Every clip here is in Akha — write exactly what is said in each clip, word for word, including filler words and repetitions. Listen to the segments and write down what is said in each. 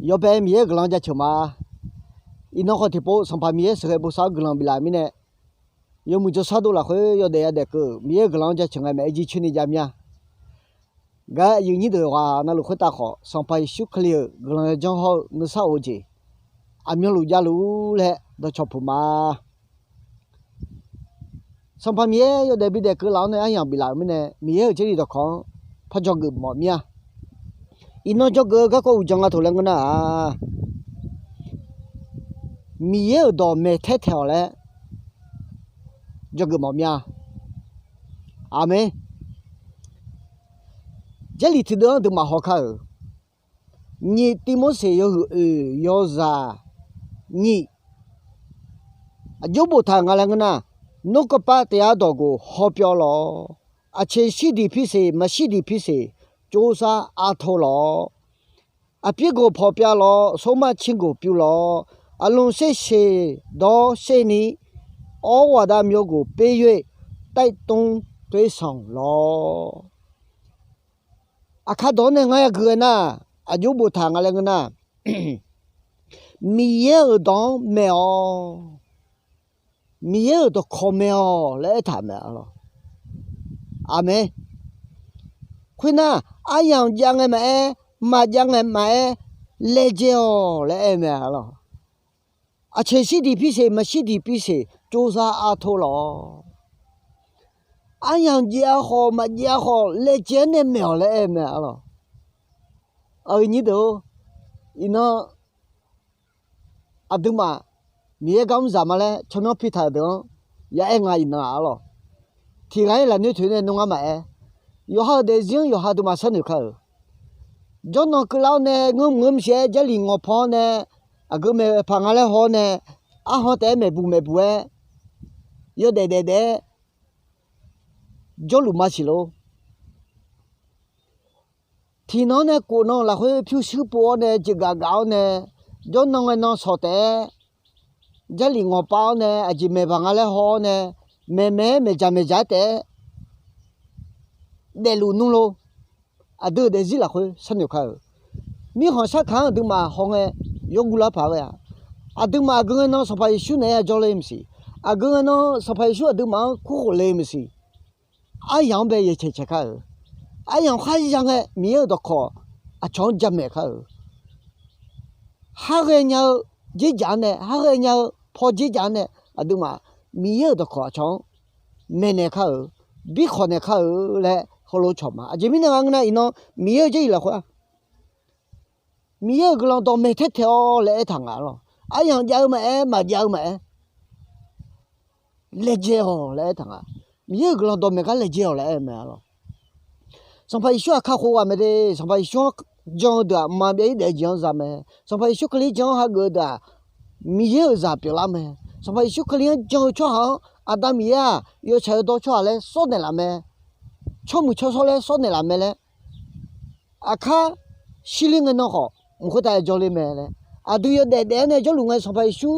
Yawbae Miqyaer-euq guiqlanq jaceuq ma. Iqnan khawf tiqpov Sanqpaq Miqyaer sheuqghae bosav-awr guiqlanq biflaf mirnae, yawmuiq jawrshar dov lafkhoer yawdaef yadaef keuv Miqyaer-euq guiqlanq-anr jaceuq ngae maeq-aer jircoer ni jav mir-a. Gaq-euq aqyuif nyir deuq ghaq navluf khoertav khawf, Sanqpaq Yeqsur Kali-euq guiqlanq yawjanr hawr-eu nuisar of-eu jeq aqmyanluf javluf-ur laer dawqcawq puq ma. Sanqpaq Miqyaer yawdaef bidaef keuvlaf-awr nae aryamq biflaf-euq mirnae, Miqyaer-euq Jarlif dawqkawq-anr par dzawgeuf mawf mir-a. Iqnan dzawgeuf-eu garkawv uqdzan nga toq laer ngeur nar-aq, Miqyaer-euq dawq maeq taer taeq-awq laer dzawgeuf mawf mir-a. Aqmeq. Jarlif tiqdeuv-anr aqduimaf haw kar-euq, nyiq Tivmorseq yawhuiq oeq yawzaq nyiq, aqjox boftaq nga laer ngeur nar, Nurkawv pav taef-a dawq ghof hawpyawv lawq. Aqceq shirdiq pirseq maqshirdiq pirseq tsovsar artov lawq. Aqpir ghof pawqpyav lawq, sormar cir ghof pyuv lawq. Aqlmq sher seq dawr sher ni, awr ghaq dav myawghof per yoer, taevtmr toer sanq lawq. Aqkar dawq-anr nae ngar yagui ghae nar, aqjox boftaq nga laer ngeur nar, Miqyaer-euq dawq-anr maeq-awq. Miqyaer-euq dawqkawq maeq-awq laer aertaq mae arlawq. Aqmeq. Khoernar, aryamq jav ngae maqaer, maqjav ngae maqaer, laejae-awq laer aer mae arlawq. Aqceq shirdiq pirseq maqshirdiq pirseq tsovzar artov lawq. Aryamq jav khawf maqjav khawf laejae-anr nae maeq-awq laer aer mae arlawq. Aqyuif nyir deuq-or, iqnan aqduimaf Miqyaer gar mr zaq ma laer tsawrmyanr pirtaq-euq deuq-anr ya aer nga iqnan-aq arlawq. Tiq ghaq-ir lafnoer toeq nae nmr ngar maqaer, yawqha-euq daefzir-anr yawqha aqduimaf sharnoeq kar-euq. Jawrnan keuvlar-awr nae ngeurmq ngeurmq siq-aer Jarlif ngawqpaw-awr nae, aqgeu maeqpaq nga laer haw-awr nae, arhan taef-aer maeqbuq maeqbuq-aer, yawdaef daef daef-aer jawrluf ma siq lor. Tiqnan-anr nae kof nan lafkhoer pyurshuir pov-awr nae jeqgaf gaf-awr nae, jawrnan ngae nan shawq taef-aer Jarlif ngawqpav-awr nae aqjeq maeqpaq nga laer haw-awr nae, maeqmaeq-aer maeqdzaq maeqdzaq-aer taef-aer daefluf nmr lor. Aqdui-euq daefzir lafkhoer sharnoeq kar-euq. Mirkhanq sharkaq-anr aqduimaf hawngae yawguv lar paq ghae-a. Aqduimaf aqgeu ngae nan Sanqpaq Yeqsur naeq-aer yajawr le maqsiq. Aqgeu ngae nan Sanqpaq Yeqsur aqduimaf-anr kurkhof le maqsiq. Aryamq-anr bae yaeqcaeq caeq kar-euq. Aryamq kharya ngae Miqyaer-euq dawqkawq aqcawq-anr jamaeq kar-euq. Khar ghaenya-eu dzerdzaq-anr nae, khar ghaenya-eu paw dzerdzaq-anr nae, aqduimaf Miqyaer-euq dawqkawq aqcawq-anr maeqnaeq kar-euq, birkhawf naeq kar-euq laer heulof cawq ma. Aqjeq mirnae nga ngeur nar, iqnan Miqyaer-euq Jarlif lafkhoer-aq, Miqyaer-euq guiqlanq dawqmaeq taer taeq-awr laer aertaq nga lawq. Aryamq jav-eu maqaer, maqjav-eu maqaer, laejae-awq laer aertaq nga. Miqyaer-euq guiqlanq dawqmaeq gar laejae-awq laer aer-eu mae lawq. Sanqpaq Yeqsur-aq kakhof ghaq mae de. Sanqpaq Yeqsur-anr jan-eu deuq-aq mqmaq byav-ir daef-eu jeq-anr za mae. Sanqpaq Yeqsur Kali-anr jan-anr hageuf-eu deuq-aq Miqyaer-euq zaq pyeuflar mae. Sanqpaq Yeqsur Kali-anr jan-eu tsawrhaq-anr Aqda Miqyaer-aq yawtsaq yawdawr tsawrhaq laer sawr naeqlaf mae. Tsawrmuiq tsawrshawr laer sawr naeqlaf mae laer aqkar shirler ngae nan khawf, mq khoertav yajawr ler mae laer, aqdui yawdaef daef-aer nae jawrluf ngae Sanqpaq Yeqsur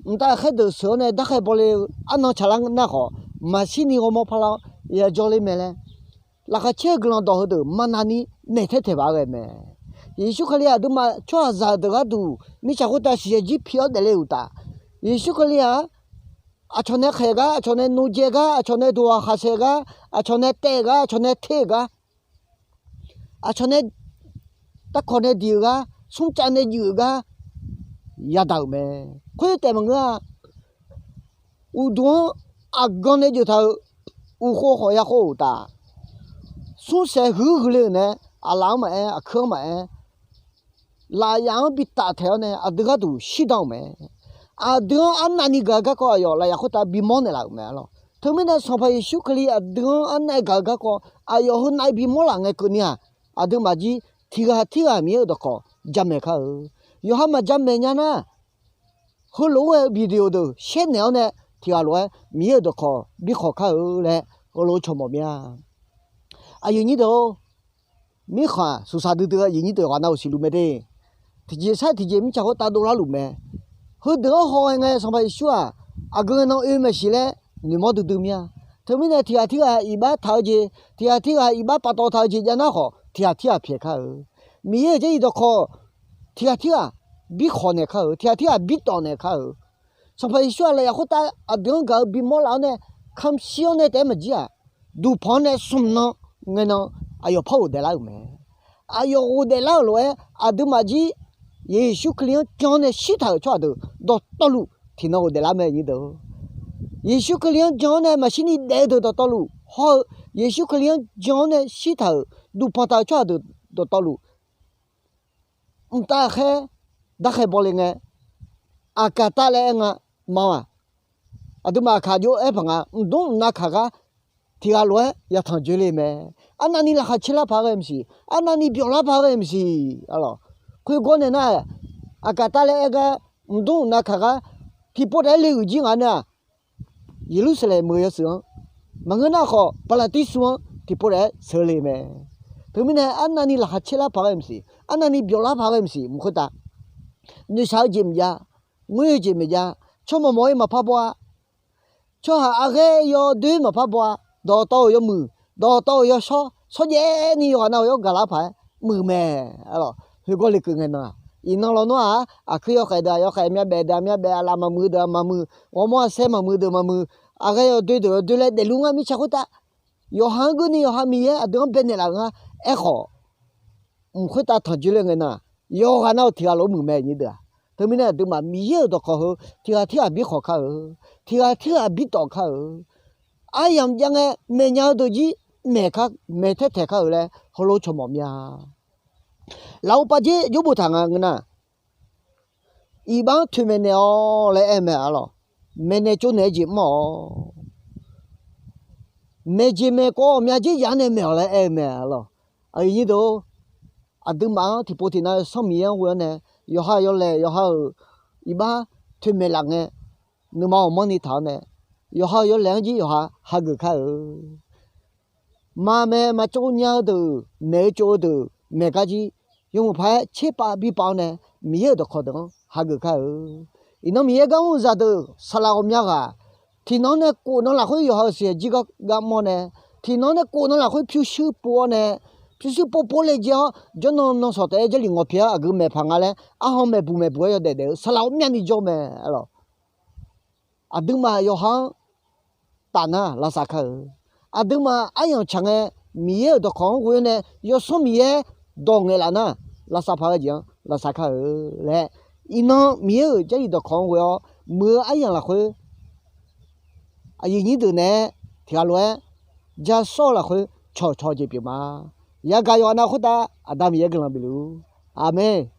mqtav khaerdeuq sheuq-awr nae darkhae bawle-eu arnan tsaqlar nar khawf, maqshir ni ghawrmawr parlar-awr yajawr ler mae laer, laqkhaq caer-eu guiqlanq dawq heudeuq maqnav ni maeq taer taeq baq ghae mae. Yeqsur Kali aqduimaf tsawrhaqzaq deuq gharduq mirtsaq khoertav siqyaer jir pi-awr daefle-euq uqtaf, Yeqsur Kali-aq, aqcawq nae khaeq gar, aqcawq nae nojae gar, aqcawq nae duqhaq khaqsaeq gar, aqcawq nae taev gar, aqcawq nae ter-euq gar, aqcawq nae tavkawq nae diq-euq gar, smrcav nae juif-euq gar yadaq-euq mae. Khoertaef maqngeur-a. Uqduq-anr aqgan nae jeuftaq-euq uqkhov khawf yakhov-euq uqtaf, smrsaeq huiq huiq le-euq nae, aqlaf-anr maqaer, aqkuir-anr maqaer, lafyaf-anr bitaf taeq-awr nae aqdui gharduq shirdan-euq mae. Aqdui-anr arnavni gaq-eu garkawv aqyawf lafyaf khoertav bimawr naeqlaf-euq mae arlawq. Teumirnae Sanqpaq Yeqsur Kali aqdui-anr arnav-aer gaq-eu garkawv aqyawf heu nav-aer bimawr laf ngae keuvni-aq, aqduimaf jir tiq ghaq tirghaq Miqyaer-euq dawqkawq jamaeq kar-eu. Yawqha maqjamaeq nya nar, heulof-aer ghae-eu video deuq shaer naeq-awr nae tiq ghaq lof-aer Miqyaer-euq dawqkawq birkhawq kar-eu laer heulof-aer cawq mawf mir-a. Aqyuif nyir deuq-or, mirkhanq suqsaq duidui-eu aqyuif nyir deuq ghaq nav-euq siqluf mae de. Tiqjeq sar tiqjeq mirtsaq khoertav dovlar luf mae. Heudeuq-anr haw ghae ngae Sanqpaq Yeqsur-aq, aqgeu ngae nan oe maeqsiq laer noeqmawr duidui mir-a. Teumirnae tiq ghaq tirghaq iqbax taq-eu jeq, tiq ghaq tirghaq iqbax paftawf taq-eu jeq jav nar khawf, tiq ghaq tirghaq pyaeq kar-eu. Miqyaer-euq Jarlif dawqkawq tiqghaq tirghaq birkhawq naeq kar-euq, tiqghaq tirghaq bitawf naeq kar-euq. Sanqpaq Yeqsur-aq lafyaf khoertav aqdui-anr gaq-eu bimawr laf-awr nae, kamq shir-awr nae taef-aer maqjir-aq, duqpanq-anr nae smq nan ngaenan aqyawf par ghofdaef lar-euq mae. Aqyawf ghofdaef lar-euq lof-aer aqduimaf jir Yeqsur Kali-anr jan-awr nae shirtaq-euq tsawrhaq deuq dawqtawvluf tiqnan ghofdaef lar mae nyir deuq. Yeqsur Kali-anr jan-awr nae maqshir ni daef-eu deuq dawqtawvluf hawr-eu, Yeqsur Kali-anr jan-awr nae shirtaq-euq duqpanq taq-euq tsawrhaq deuq dawqtawvluf mqtav khaer darkhae bawle ngae, aqkaq tar laer aer nga ma-aq, aqduimaf aqkaq jov-aer paq nga, mqdmr mqnav kaq gar tiqghaq lof-aer yatanq dzoerle mae. Arnavni laqkhaq caerlar paq ghae maqsiq, arnavni byawqlar paq ghae maqsiq. Alawq, khoergawr nae nar, aqkaq tar laer aer gar mqdmr mqnav kaq gar tiqpov taef-aer le-euq jir nga nar-aq, Yeqlursaqlaeq meuq yawshuif-anr, maqngeur nar khawf Paqlaqtirsu-anr tiqpov taef-aer sheuqle mae. Teumirnae arnavni laqkhaq caerlar paq ghae maqsiq, arnavni byawqlar paq ghae maqsiq mq khoertav, noeqshaq-eu jeq maqjav, ngoer-eu jeq maqjav, tsawrmawq mawq-ir maqpar baw-a, tsawrhaq aqghaer yawdoer maqpar baw-a, dawqtawv-euq yawmuiq, dawqtawv-euq yawshawr, shawrjaev ni yawqghaq navluf yawr gaqlar paq-aer muiq mae. Alawq, khoergawr lekeuv ngae nan-aq, iqnan lawnmr-aq, aqkuir yawkhaeq deuq-aq yawkhaeq, myavbaef deuq-aq myavbaef, aqlaf maqmuiq deuq-aq maqmuiq, ghawrmawr aqsaer maqmuiq deuq maqmuiq, aqghaer yawdoer deuq yawdoer laer daefluf nga mirtsaq khoertav, yawqha-anr geurni yawqha Miqyaer aqdui-anr baenaeq laf-euq nga. Aerkhawf, mq khoertav tanq dzoerle ngae nan-aq, yawqghaq navluf tiqghaq lof-aer muiq mae nyir deuq-aq. Teumirnae aqduimaf Miqyaer-euq dawqkawq heu tiqghaq tirghaq birkhawq kar-euq, tiqghaq tirghaq birtawf kar-euq. Aryamq jav ngae maeqnya-eu deuq jir maeq kar, maeq taer taeq kar-euq laer heulof cawq mawf mya. Lafov pavdzer jawr boftaq nga ngeur nar, iqbax-anr toeqmaeq naeq-awq laer aer-eu mae arlawq. Maeqnaeq tsovnaeq-eu jeq mr-awq. Maeqjeq maeqkawv ghawqmya dzer yaf-anr nae maeq-awq laer aer-eu mae arlawq. Aqyuif nyir deuq-or, aqduimaf-anr tiqpov tiqnav-eu Yawsanr Miqyaer-anr ghoe-awr nae, yawqha yawlaeq yawqha-euq iqbax toeqmaeq laf ngae, nuima ghawqmanrni taq-awr nae, yawqha-euq yawlaeq-anr jir yawqha hageuf kar-euq. Maqmaeq maqtsov nya-eu deuq, maeq-eu tsov-eu deuq maeq gar jir, yawmuiq paq-aer tserpav birpav-awr nae, Miqyaer-euq dawqkawq deuq-anr hageuf kar-euq. Iqnan Miqyaer gar mr-eu zaqdeuq saqlaq ghawqmya ghaq, tiqnan-anr nae kof nan lafkhoer yawqha-euq siqyaeq jir gar gar mr-awr nae, tiqnan-anr nae kof nan lafkhoer pyurshuir pov-awr nae, pyurshuir pov pov le jae-awr, jawrnan nan shawq taef-aer Jarlif ngawqpyaeq-awr aqgeu maeqpaq nga laer arhan maeqbuq maeqbuq-aer yawdaef daef-eu saqlaq ghawqmyani jawr mae arlawq. Aqduimaf yawqha-anr tafnar lavsav kar-euq. Aqduimaf aryamq tsaq ngae, Miqyaer-euq dawqkawq-anr ghoe-awr nae, Yawsanr Miqyaer dawq ngaeqlaf nar, lavsav paq-eu jeq-anr lavsav kar-euq laer, iqnan Miqyaer-euq Jarlif dawqkawq-anr ghoe-awr muiq-eu aryamq lafkhoer, aqyuif nyir deuq naeq-aer tiqghaq lof-aer ja sawr-eu lafkhoer cawqcawq jeq pyeuf ma. Yagaq yawqha nav khoertav Aqda Miqyaer guiqlanq bif luf-ur. Aqmeq.